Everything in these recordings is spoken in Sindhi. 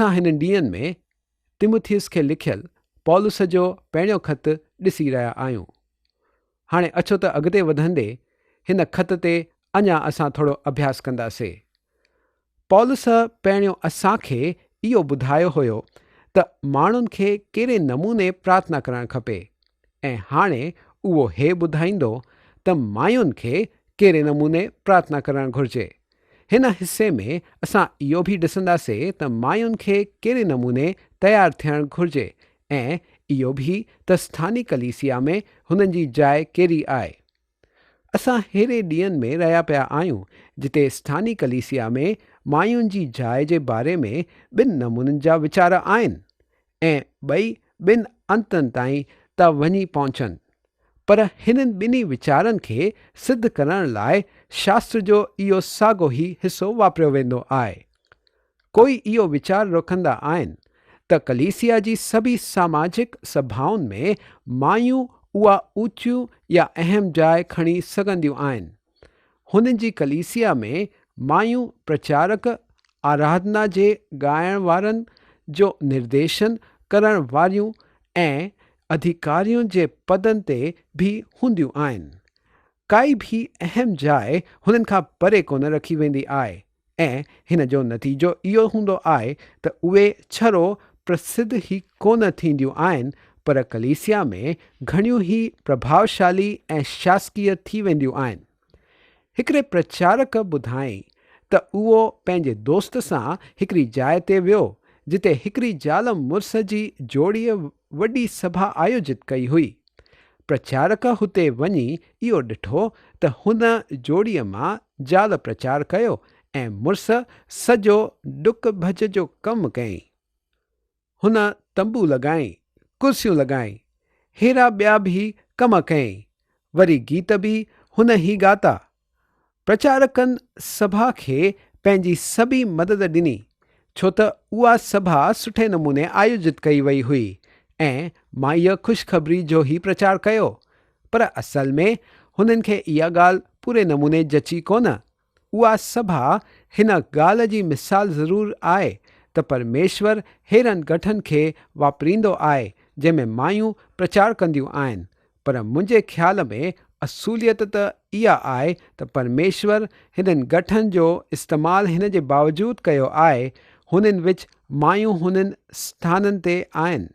اسان هنن ڏينهن ۾ تيمٿيس کي لکيل پولس جو پهريون خط ڏسي رهيا آهيون. هاڻي اچو ته اڳتي وڌندي هن خط تي اڃا اسان ٿورو اڀياس ڪنداسي. پولس پهريون اسان کي اهو ٻڌايو هيو ته ماڻهن کي ڪهڙي نموني پرارٿنا ڪرڻ کپي ۽ هاڻي اهو هي ٻڌائيندو ته ماين کي ڪهڙي نموني پرارٿنا ڪرڻ گهرجي. هن حصي ۾ اسان اهو به ڏسنداسي ته ماين کي ڪهڙي نموني تيار ٿيڻ گهرجي ۽ اهو به ته اسٿاني ڪليسيا ۾ هنن جي جاء ڪهڙي آهي. اسان ههڙي ڏينهن ۾ رهيا پيا آهيون جتي اسٿاني ڪليسيا ۾ ماين جي جاء جي باري ۾ ٻن نمونن جا ويچار آهن ۽ ٻئي ٻن انتن تائين ٿا وڃي پهچن. پر هنن ٻنهي ويچارن کي سڌ ڪرڻ لاء شاستر جو اهو ساڳو ئي حصو واپريو ويندو آهي. ڪوئي اهو ويچار رکندا آهن ته ڪليسيا جي سڀئي ساماجڪ سڀائن ۾ مايون اها اوچيون يا اهم جاء کڻي سگهنديون آهن. هنن جي ڪليسيا ۾ مايون پرچارڪ، آراڌنا جي ڳائڻ وارن جو نرديشن ڪرڻ واريون ۽ اڌيڪارين جي پدن تي به هونديون آهن. ڪائي به اهم جاء هنن کان پري ڪونه رکي ويندي آهي ۽ هن جو نتيجو اهو هوندو آهي ته اهي ڇڙو پرسڌ ئي ڪونه ٿينديون آهن پر ڪليسيا ۾ گهڻيون ئي پرڀاوشالي ۽ شاسڪيه ٿي وينديون آهن. هڪڙي پرچارڪ ٻڌائين ته اهو پنهنجي دوست سان هڪڙي جاء تي ويو جتي هڪڙي زال مڙس جي جوڙيء وڏي سڀا آيوجت ڪئي هئي. پرچارڪ هتي وڃي اهو ڏٺو ته هن جوڙيء مان زال پرچار ڪيو ۽ مڙس سڄو ڊڪ ڀڄ جو ڪم ڪيائين. هن تنبو لڳائين، ڪرسيون لڳائين، ههڙا ٻيا به ڪم ڪيائين، وري گيت به هن ئي ڳاتا. پرچارڪن سڀا کي پنهنجي سڀي مدد ڏني، ڇو ته اها سڀا سٺي نموني آيوجت ڪئي وئي هئي ۽ مائيء خوشخبري جو ئي پرچار ڪيو، پر اصل ۾ هنن کي اها ڳالهه پوري نموني جچي ڪونه. اها سڀا هن ڳالهه جي مثال ضرور آهي ته پرميشور ههڙن گٺن کي واپريندو آهي، جنهن ۾ مايون پرچار ڪنديون آهن، پر منهنجي خيال ۾ اصوليت ته اها آهي ته پرميشور هنن گٺن جو استعمال هن جي باوجود ڪيو آهي، هنن وچ مايون هنن اسٿانن تي آهن.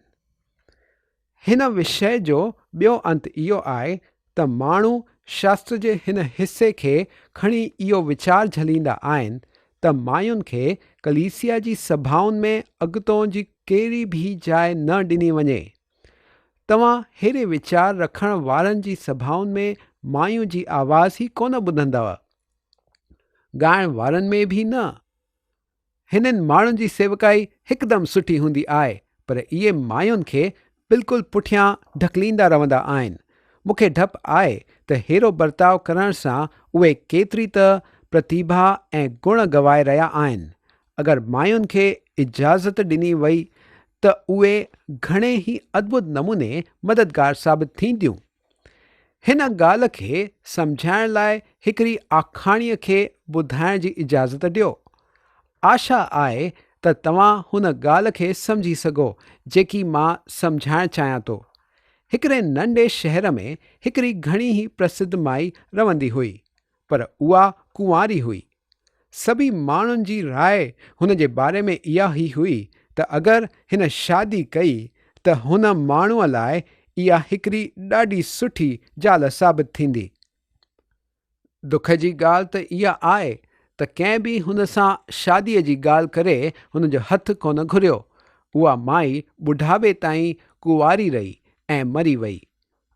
هن وشيه جو ٻيو انت اهو آهي ته ماڻهو شاستر جي هن حصي کي کڻي اهو ويچار جهليندا آهن ته ماين کي ڪليسيا جي سڀائن ۾ اڳتون جي ڪهڙي به جاء نه ڏني وڃي. توهان ههڙي ويچار رکڻ وارن جي سڀائن ۾ مايون جي آواز ئي ڪونه ٻڌندؤ. ڳائڻ وارن ۾ به نه. هنن ماڻهن جي سيوڪائي هڪدم سٺي هوندي آهي پر اهي ماين کي بلڪل پٺيان ڌڪليندا رهندا آهن. مون کي ڊپ آهي ته ههڙو برتاء ڪرڻ سان اهي ڪيتري ته پرتيڀا ۽ گڻ گنوائي رهيا آهن. اگر ماين کي اجازت ڏني وئي ته اهي گهڻي ئي ادڀت نموني مددگار ثابت ٿينديون. هن ڳالهه کي سمجهائڻ لاء هڪڙي آکاڻيء کي ٻڌائڻ جي اجازت ڏيو. آشا آهي ته توهان هن ڳالهه کي سمجهي سگهو جيڪي مان سمجهائڻ چاهيان ٿو. هڪڙي ننڍي شهر ۾ هڪڙي گهڻي ئي پرسڌ مائي رهندي هئي، پر اها ڪنواري هئي. سڀئي ماڻهن جي راء هن جي باري ۾ اها ئي هئي ته اگر هن شادي ڪئي ته هن ماڻهوء لاء اها هڪڙي ڏاڍي سٺي زال ثابت ٿيندي. دک جي ڳالهه ته اها آهي ته ڪنهن به هن سان شاديء جي ڳالهه ڪري هن جو هٿ ڪونه گهريو. اها مائي ٻڍاپي تائين ڪنواري رهي ۽ مري وئي.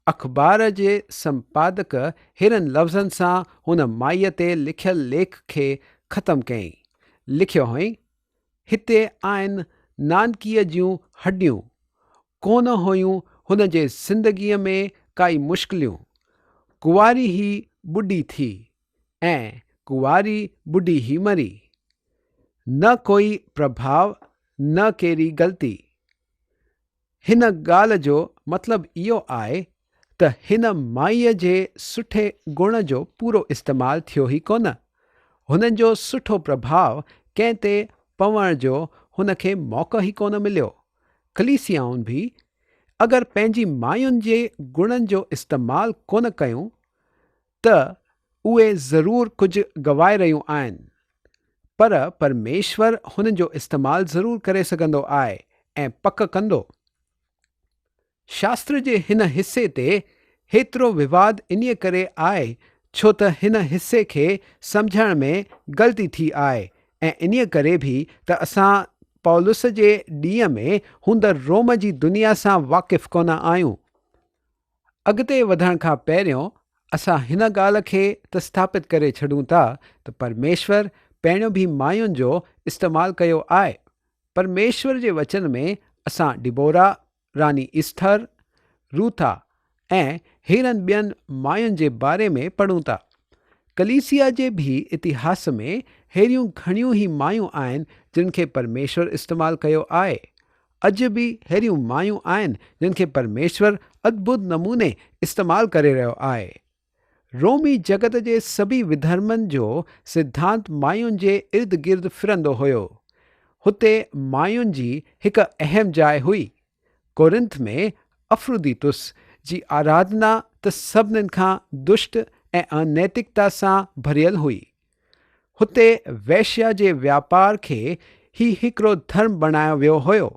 اخبار جي سمپادڪ ههڙن لفظن سان هن مائيء تي لکيل ليک کي ختم ڪيائين. لکيو هئائين، هتي آهن نانڪيء جون هڏيون، ڪونه هيون هن جي زندگيء ۾ ڪائي مشڪليون. ڪنواري هي ٻڍي ٿي ۽ ڪنواري ٻڍي هي مري. نه ڪوئي پرڀاء نه ڪهڙي غلطي. هن ڳالهه جو مطلب اهو آهي ته هن مائيء جي سٺي گڻ جو پورو استعمال ٿيو ئي ڪونه. هن جو سٺو پرڀاء ڪنهن تي پوڻ جو هن کي موقعو ئي ڪونه مليو. ڪليسيائن به اگر پنهنجي ماين جي گڻن جو استعمال ڪونه ڪيون ته اهي ضرور ڪجهه گوائي رهيون آهن. پر پرميشور هنن جو استعمال ضرور ڪري سگهندو آهي ۽ پڪ ڪندو. شاستر جي هن حصي تي هيترو وواد انهيء ڪري آهي ڇو ته هن حصي کي سمجهڻ ۾ غلطي ٿي آهي ۽ انهيء ڪري به ته اسان پولس جي ڏينهن ۾ هوندڙ روم جي دنيا سان واقف ڪونه آهيون. اڳتي وڌڻ کان پهريون اسان هن ڳالهه کي ته اسٿاپت ڪري ڇڏون ٿا ته پرميشور پهريون به ماين جو استعمال ڪيو آهي. پرميشور جي وچن ۾ اسان ڊبورا، راني ايسٿر، روٿا ۽ ههڙن ٻين ماين جي باري ۾ پڙهون ٿا. ڪليسيا جي به اتهاس ۾ ههڙيون گهڻيون ئي مايون آهن جن کي پرميشور استعمال ڪيو آهي. اڄ به ههڙيون مايون آهن جن کي پرميشور ادڀت نموني استعمال ڪري رهيو آهي. رومي جڳت جي سڀئي وڌرمن جو سڌانت ماين جي ارد گرد ڦرندو هيو. هتي ماين جي هڪ اهم جاء هئي. ڪورنٿ ۾ افروديتس جي آراڌنا ته سڀنين کان دشٽ ۽ انيتڪتا سان ڀريل هئي. هتي وئشيا جي وياپار کي ئي هڪڙو ڌرم بڻايو ويو هيو.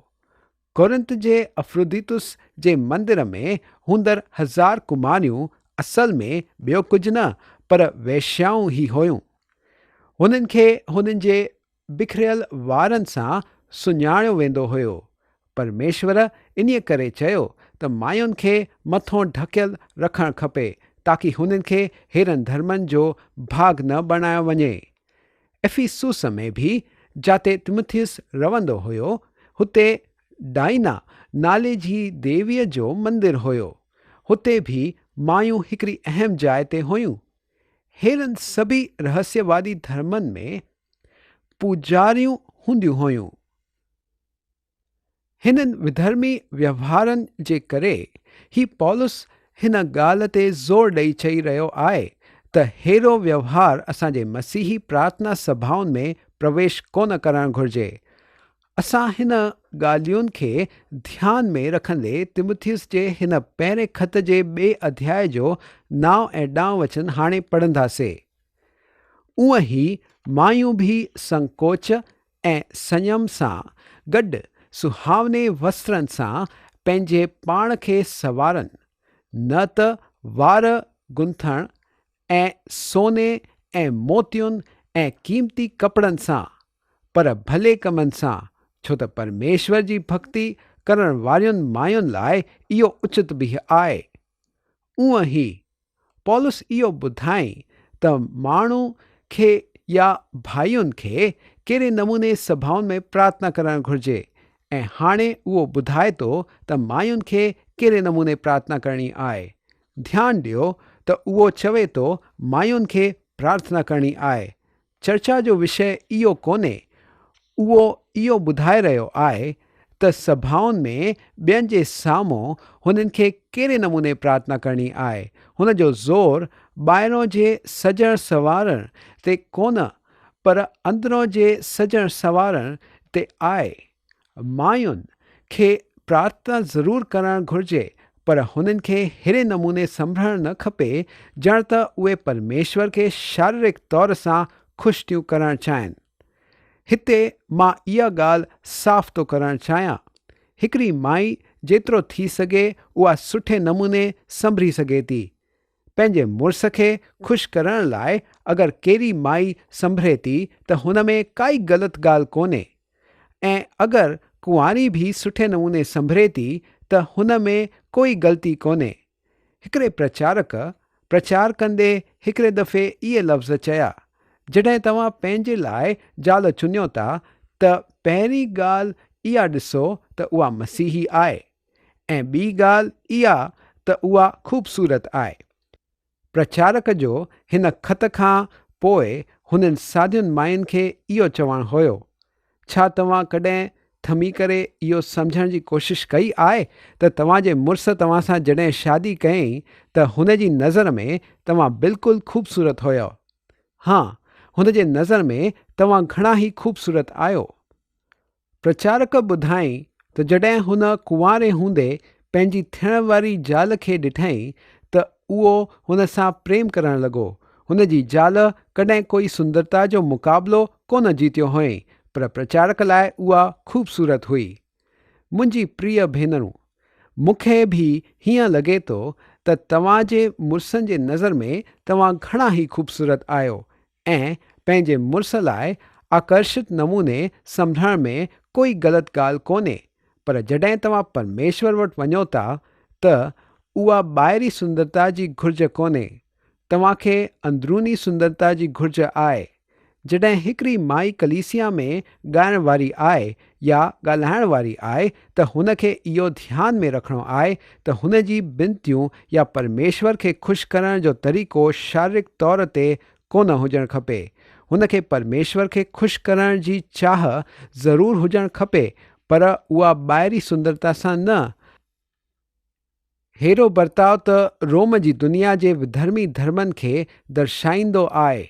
ڪورنٿ جي افروديتس جي مندر ۾ هوندڙ هزار ڪماريون اصل ۾ ٻيو ڪجهه نه پر وئشيائون ئي هيون. هنن کي هنن جي بکريل وارن سان سڃاڻيو ويندو هيو. پرميشور انهيء ڪري چيو ته ماين کي مٿو ڍڪيل رکڻ کپي تاڪي هنن کي ههڙن ڌرمن جو ڀاڳ نه بڻايو وڃي. افيسوس ۾ به جاتي تمٿيس رهندو هيو، هتي ڊائنا نالي جي ديويء جو مندر هيو. هتي به مايون هڪڙي اهم جاء تي هيون. ههڙن سڀئي رهسيوادي ڌرمن ۾ پوڄاريون هونديون هيون. هنن وڌرمي ويوهارن جي ڪري ئي پولس هن ڳالهه تي زور ڏئي چئي رهيو آهي ته ههڙو ويوهار اسان جي مسيحي پرارٿنا سڀائن ۾ پرويش ڪونه ڪرڻ گهرجي. اسان هن ڳالهين کي ڌيان ۾ رکندي تيمٿيس جي هن پهرين خط جي ٻئي اڌياء جو نائون ۽ ڏهون وچن هاڻي پڙهنداسي. اونئن ئي مايون به سنڪوچ ۽ سنيم سان گڏ سهاوني وسترن سان پنهنجي پاڻ کي سنوارن، نه ته وار گنٿڻ ۽ سوني ۽ موتين ۽ قيمتي ڪپڙن سان، پر ڀلي ڪمن سان، ڇو ته پرميشور جي ڀڳتي ڪرڻ وارين ماين لاء اهو اچت به آهي. اونئن ئي پولس اهو ٻڌائين ته ماڻهو کي يا ڀائين کي ڪهڙي نموني سڀائن ۾ پرارٿنا ڪرڻ گهرجي ۽ هاڻي اهو ٻڌائي ٿو ته ماين کي ڪهڙي نموني پرارٿنا ڪرڻي آهي. ڌيان ڏيو ته اهو چوي ٿو ماين کي پرارٿنا ڪرڻي آهي. چرچا جو وشيه اهو ڪونهي، اهو اهو ٻڌائي رهيو آهي ته سڀائن ۾ ٻين جي سامهون هنن کي ڪهڙي نموني پرارٿنا ڪرڻي آهي. هن جو زور ٻاهرون جي سجڻ سنوارڻ تي ڪونه پر اندرون جي سجڻ سنوارڻ تي آهي. ماين کي پرارٿنا ضرور ڪرڻ گهرجي پر هنن کي ههڙي نموني سنڀرڻ نه کپي ڄڻ ته اهي پرميشور کي شاريرڪ طور سان خوش ٿيون ڪرڻ چاهين. هتي مان اها ڳالهه صاف ٿو ڪرڻ چاهيان. هڪڙي مائي جيترو ٿي سگهي اها سٺي نموني سنڀري سگهي ٿي. پنهنجي مڙس کي خوش ڪرڻ لاء اگر ڪهڙي مائي سنڀري ٿي ته هن ۾ ڪائي غلط ڳالهه ڪونهي ۽ اگر ڪنواري به سٺي نموني سنڀري ٿي ته هن ۾ ڪوئي غلطي ڪونهي. هڪڙي پرچارڪ پرچار ڪندي هڪڙي دفعي اهي لفظ چيا، جڏهن توهان پنهنجي لاء زال چونيو ٿا ته پهرين ڳالهه اها ڏسو ته اها مسيحي آهي. ۽ ٻي ڳالهه اها ته اها خوبصورت آهي. پرچارڪ جو هن خط کان پوء هنن سادين ماين کي اهو چوڻ هيو، ڇا توهان ڪڏهن ٿمي ڪري اهو سمجهڻ جي ڪوشش ڪئي آهي ته توهان جي مڙس توهان سان جڏهن شادي ڪيائين ته هن جي نظر ۾ توهان بلڪل خوبصورت هيؤ؟ ها، هن جي نظر ۾ توهان گهڻا ئي خوبصورت آهيو. پرچارڪ ٻڌائين ته جڏهن هن ڪنواري هوندي پنهنجي ٿيڻ واري زال کي ڏٺائين ته اهو هن سان پريم ڪرڻ لڳو. هن جي زال ڪڏهن ڪوئي سندرتا جو مقابلو ڪونه جيتيو هئائين، پر پرچارڪ لاء اها خوبصورت هئي. منهنجي پريه ڀينرون! مون کي به هيئن لڳي ٿو ته توهان جي مڙسن جي نظر ۾ توهان گهڻا ئي خوبصورت آهيو ۽ پنهنجي مڙس لاء آڪرشت نموني سنڀرڻ ۾ ڪوئي غلط ڳالهه ڪونهي، پر جڏهن توهان پرميشور وٽ وڃو ٿا ته اها ٻاهري سندرتا جي گهرج ڪونهي، توهان کي اندروني سندرتا جي گهرج آهي. جڏهن هڪڙي مائي ڪليسيا ۾ ڳائڻ واري آهي يا ڳالهائڻ واري آهي ته هن کي اهو ڌيان ۾ رکڻو آهي ته هن جي بنتيون يا پرميشور کي خوش ڪرڻ جو طريقو شاريرڪ طور تي ڪونه هجڻ کپي. هن کي پرميشور کي خوش ڪرڻ جي چاهه ضرور هجڻ کپي پر اها ٻاهري سندرتا سان نه. ههڙو برتاء ته روم جي دنيا جي وڌرمي ڌرمن کي درشائيندو آهي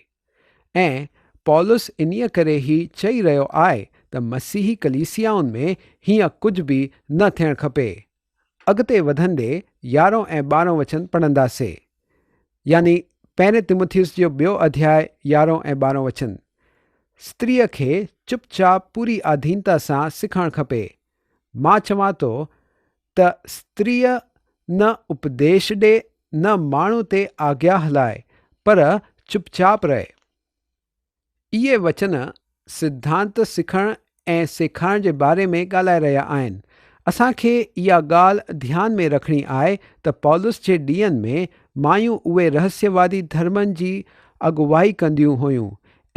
۽ پولس انهيء ڪري هي چئي رهيو آهي ته مسيحي ڪليسيائن ۾ هيئن ڪجهه به نه ٿيڻ کپي. اڳتي وڌندي يارهون ۽ ٻارهون وچن پڙهنداسي. يعني پهرين تيموٿيس جو ٻيو اڌياء يارهون ۽ ٻارهون وچن. استريء کي چپ چاپ پوري آڌينتا سان سکڻ کپي. مان چوان ٿو ته استريء نه اپديش ڏي نه ماڻهو تي آگيا هلائي پر چپ چاپ رهي. اهي وچن سڌانت سکڻ ۽ سيکارڻ جي باري ۾ ڳالهائي رهيا آهن. اسان کي اها ڳالهه ڌيان ۾ رکڻي آهي ته پولس جي ڏينهن ۾ مايون اهي رهسيوادي ڌرمن جي اڳواهي ڪنديون هيون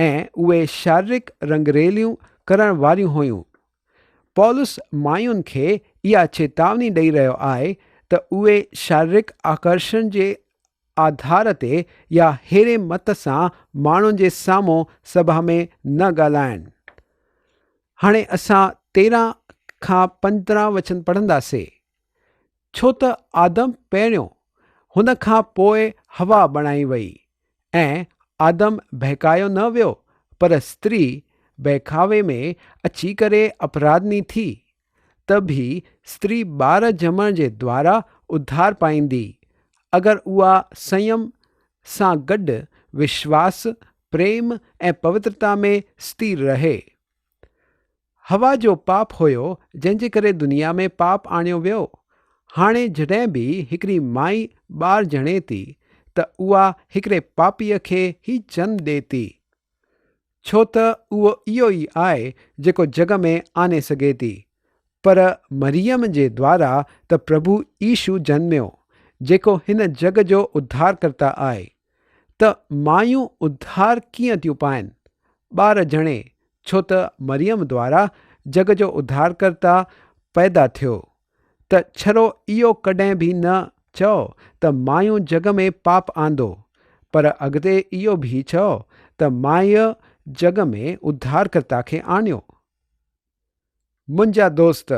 ۽ اهي شاريرڪ رنگريليون ڪرڻ واريون هيون. پولس ماين کي اها چيتاوني ڏئي رهيو آهي ته اهي شاريرڪ آڪرشڻ جي آڌار تي يا ههڙي مت سان ماڻهن جي سامهون سڀا ۾ نه ڳالهائين. هاڻي اسان 13 کان 15 وچن پڙهنداسي. ڇو ته آدم پهريون، هن کان پوء حوا بڻائي وئي ۽ آدم بهڪايو نه ويو پر استري بهڪاوي ۾ اچي ڪري اپراڌني ٿي. ته به استري ٻار ڄمڻ جي دوارا اڌار پائيندي، اگر اها سنيم سان گڏ وشواس، پريم ۽ پوترتا ۾ استير رهي. حوا جو پاپ هيو جنهن جي ڪري دنيا ۾ پاپ آڻيو ويو. هاڻي جڏهن به هڪڙي مائي ٻار ڄڻي ٿي ته اها هڪڙي پاپيء کي ئي جنم ڏي ٿي. ڇو ته اهو اهو ئي آهي جيڪو جڳ ۾ آني سگهي ٿي. پر مريم جي دوارا ته پرڀو يشو جنميو، جيڪو هن جڳ جو اڌارڪرتا آهي. ته مايون اڌار ڪيئن ٿيون پائن؟ ٻار ڄڻي، ڇو ته مريم دوارا جڳ جو اڌارڪرتا پيدا ٿيو. ته ڇڙو اهو ڪڏهن به نه چئو ته مايون جڳ ۾ پاپ آندو، پر اڳتي اهو به چئو ته مائيء جڳ ۾ اڌارڪرتا کي آڻيو. منهنجا دوست،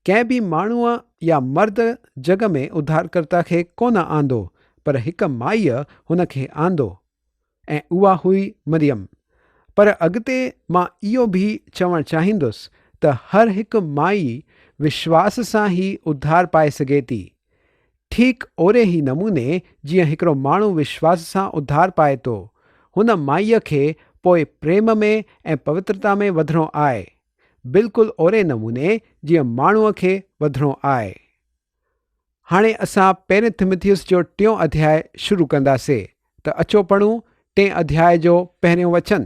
ڪنهن به ماڻهوء يا مرد جڳ ۾ اڌارڪرتا کي ڪونه آندو، پر هڪ مائيء هن کي آندو. ۽ اها هئي مريم. پر اڳتي مان اهو به چوڻ چاهيندس ته هر هڪ مائي وشواس سان ئي اڌار پائي سگهي ٿي. ٺيڪ اهڙي ئي نموني جيئن هڪڙو ماڻهو وشواس سان اڌار پائي ٿو. هن مائيء کي پوء پريم ۾ ۽ پوترتا ۾ وڌڻو آهي. بلڪل اهڙي نموني جيئن ماڻهوء کي وڌڻو آهي. هاڻي اسان پهرين تيمٿيس جو ٽيون اڌياء شروع ڪنداسي ته اچو پڙهون ٽئين اڌياء جو پهريون وچن.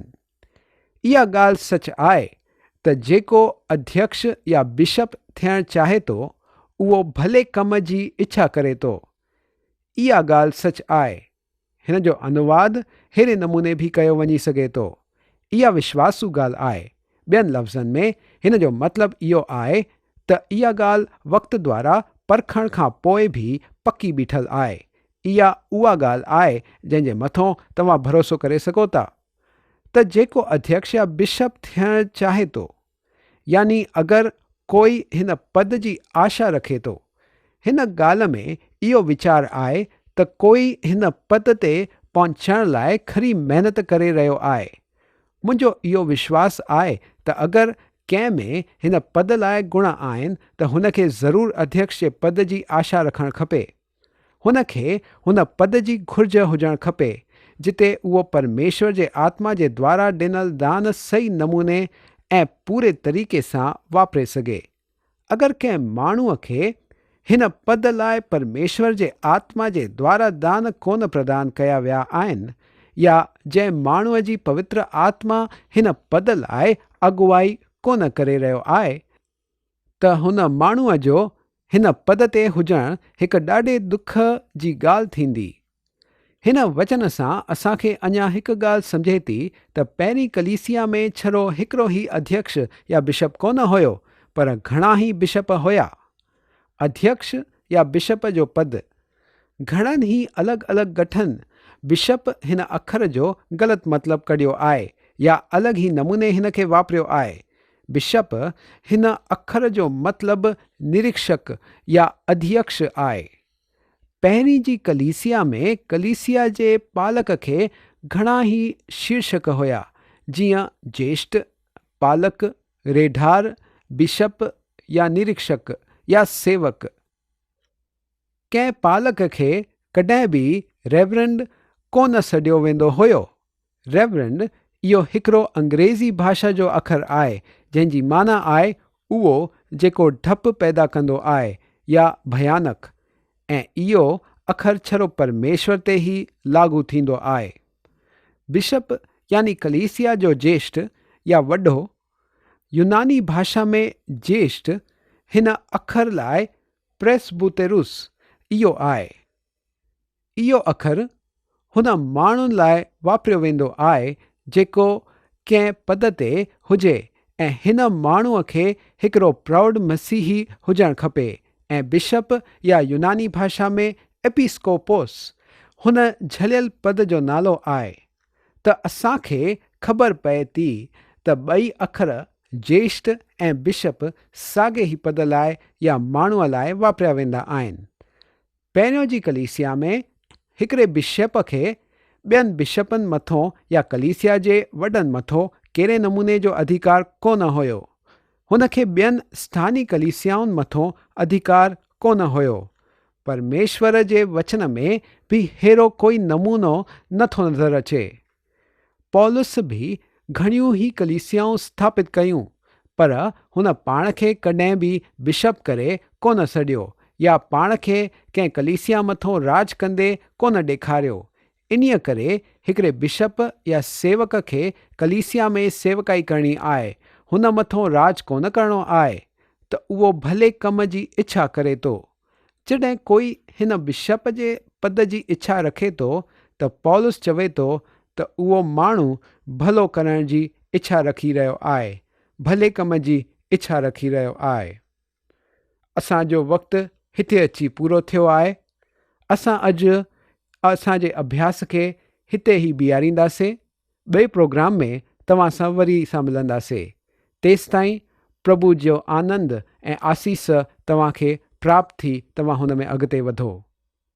اها ڳالهه سچ آهي ته جيڪو اڌيڪش يا بشپ ٿيڻ چاهي ٿو اهو ڀلي ڪم جي اڇا ڪري ٿو. اها ڳالهه سچ آهي. هن جو انواد ههڙي نموني به ڪيو وڃي سگهي ٿو. اها وشواسو ڳالهه آهي. ٻين لفظن ۾ هن جو مطلب اهو آهي ته اها ڳالهه وقت دوارا پرکڻ کان پوء به پڪي بيٺل آهي. اها اها ڳالهه آهي جنهن جي مٿون توهان ڀروسو ڪري سگهو ٿا ته جيڪو اڌيڪش يا بشپ ٿيڻ چاهي ٿو، يعني اگر ڪوئي هن پد جي آشا رکي ٿو. هن ڳالهه ۾ اهو ويچار آهي ته ڪوئي هن پد تي پهچڻ لاء کري محنت ڪري رهيو آهي. منهنجو اهو وشواس آهي ته اگر ڪنهن ۾ هن پد لاء گڻ آهن ته هن کي ضرور اڌيڪش جي پد جي آشا رکڻ کپي. هن کي هن پد جي گهرج هجڻ کپي، جتي اهو پرميشور جي آتما جي دوارا ڏنل دان صحيح نموني ۽ پوري طريقي سان واپري سگهي. اگر ڪنهن ماڻهوء کي هن پد لاء پرميشور جي آتما جي دوارا دان ڪونه پردان ڪيا ويا آهن يا جنهن ماڻهوء جي پوتر آتما هن پد لاء اڳوائي ڪونه ڪري رهيو آهي ته هن ماڻهوء جو هن پد تي هجڻ هڪ ڏاڍي ڏک جي ڳالهه ٿيندي. هن وچن سان اسان کي اڃا هڪ ڳالهه سمجهي ٿي ته پهرين ڪليسيا ۾ ڇڙو هڪڙو ئي اڌيڪش يا بشپ ڪونه هيو پر گهڻا ئي بشپ هيا. اڌيڪش يا بشپ جو پد گهڻن ئي الڳ الڳ ڳٺن بشپ هن اکر جو غلط مطلب ڪڍيو آهي يا الڳ ئي نموني هن کي واپريو آهي. بشپ هن اکر جو مطلب نريڪشڪ يا اڌيڪش آهي. پهرين جي ڪليسيا ۾ ڪليسيا جي پالڪ کي گهڻا ئي شيرشڪ هيا، جيئن جيشٺ، پالڪ، ريڍار، بشپ يا نريڪشڪ يا سيوڪ. ڪنهن پالڪ کي ڪڏهن به ريورنڊ ڪونه سڏيو ويندو هيو. ريورنڊ اهو هڪڙو انگريزي ڀاشا جو اکر آهي، جنهن جي معنيٰ آهي اهو جيڪو ڊپ پيدا ڪندو آهي يا ڀيانڪ ۽ اهو اکر ڇڙو پرميشور تي ئي لاڳو ٿيندو آهي. بشپ يعني ڪليسيا جو جيشٺ يا وڏو، يوناني ڀاشا ۾ جيشٺ هن اکر لاء پريسبوتيروس اهو آهي. اهو اکر هن ماڻهن لاء واپريو ويندو آهي جيڪو ڪنهن پد تي هجي ۽ هن ماڻهوء کي هڪڙو پروڙ مسيحي هجڻ کپي ۽ بشپ يا يوناني ڀاشا ۾ ايپيسڪوپوس هن جهليل پد جو نالو آهي ته اسان کي خبر پئي ٿي ته ٻئي اکر جيشٺ ۽ بشپ ساڳئي ئي پد لاء يا ماڻهوء لاء واپريا ويندا آهن. پهريون جي ڪليسيا ۾ هڪڙي بشپ کي ٻين بشپن مٿو يا ڪليسيا جي وڏن مٿو ڪهڙي نموني جو اڌيڪار ڪونه هيو. هن کي ٻين اسٿاني ڪليسيائن مٿو اڌيڪار ڪونه هيو. پرميشور جي وچن ۾ به ههڙو ڪوئي نمونو نه ٿو نظر اچي. پولس به گهڻيون ئي ڪليسيائون اسٿاپت ڪيون، پر هن پاڻ کي ڪڏهن به بشپ ڪري ڪونه سڏيو يا پاڻ کي ڪنهن ڪليسيا مٿون راڄ ڪندي ڪونه ڏيکاريو. انهيء ڪري هڪڙي بشپ يا سيوڪ کي ڪليسيا ۾ سيوڪائي ڪرڻي آهي، هن مٿون راڄ ڪونه ڪرڻو آهي، ته اهو ڀلي ڪم جي اڇا ڪري ٿو. جڏهن ڪوئي هن بشپ جي پد جي اڇا رکي ٿو ته پولس چوي ٿو ته اهو ماڻهو ڀلو ڪرڻ جي اڇا رکي رهيو آهي، ڀلي ڪم جي اڇا رکي رهيو آهي. اسان جو وقت هتي اچي پورو ٿيو آهي. اسان اڄ اسان جي اڀياس کي هتي ئي بيهارينداسين. ٻئي پروگرام ۾ توهان سان وري سان ملنداسي. تيستائين پرڀو جو آنند ۽ آسيس توهان کي پراپت ٿي توهان هن ۾ اڳتي وڌو.